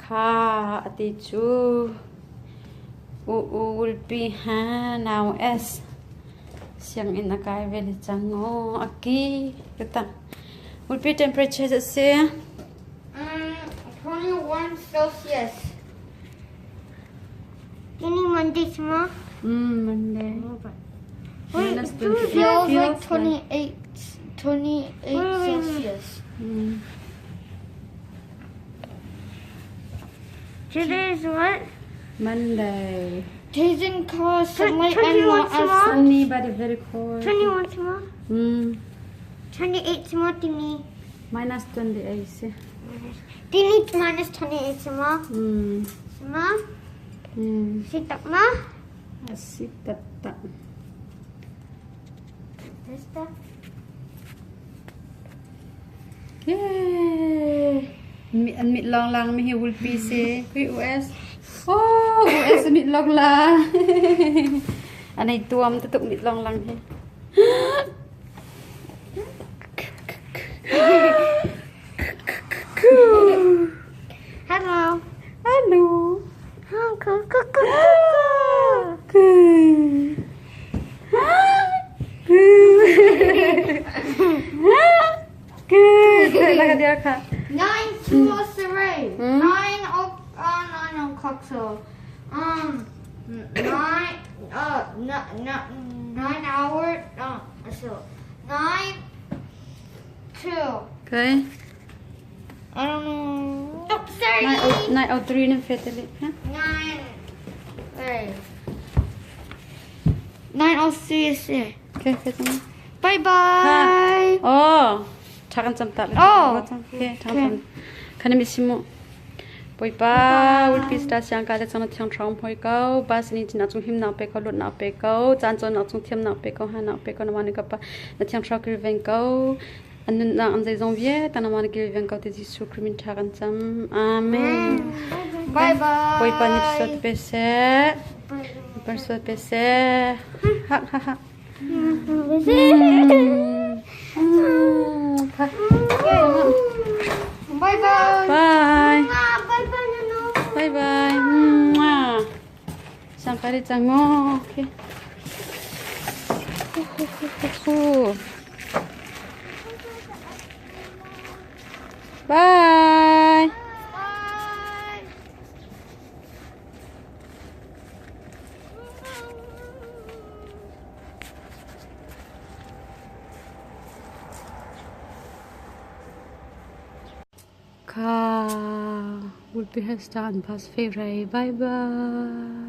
Kha a ti cu u u wulpi ha nau S sianginn a kai ve le cang aw a ki ka tang. Wulpi temperature a si. 21 Celsius. Tini Monday tomorrow? Monday. Wait, Minus it 28. feels like Feels 28, 28 Celsius. Today is what? Monday. Tazin cause sunlight and not as Sunny but very cold. 21 tomorrow? 28 tomorrow, Tini. Minus 28. Tini minus 28 tomorrow. Tomorrow? Si tak ma? A si taktak. An mit lawnglang mi hi wulpi si. Kui US. Oh, US mit lawnglang. An ei tuam tutuk mit lawnglang hi. Hello. Hello. 9 2 3. 9 o 9 o'clock so um 9 uh 9 hour so 9 2. Okay. I don't know. Oh, sorry. 9:03 na feteli. 9 3. 9:03 is it. Okay, feteli. Bye bye. Oh, tha kan cam ta. Oh. Okay, tha kan. Kan mi simu. Bawipa, ulpi sta siang ka le chang thiang thong hoi ko. Bas ni chin achung him nak pe ko lut nak pe ko. Chan chon nak chung thiam nak pe ko ha nak pe ko na wan ka pa na thiang thau kil ven ko. An nun nak an zei zong vie ta na wan kil ven ko te Jesu Christ min tha kan cam. Amen. Bye bye. Bawipa ni sot pe se. Bawipa sot pe se. Ha ha ha. Bye bye. Bye. Bye bye Nano. Bye bye. Sangkari chango. Okay. Bye. Bye. Ka will be has done past favorite. Bye bye.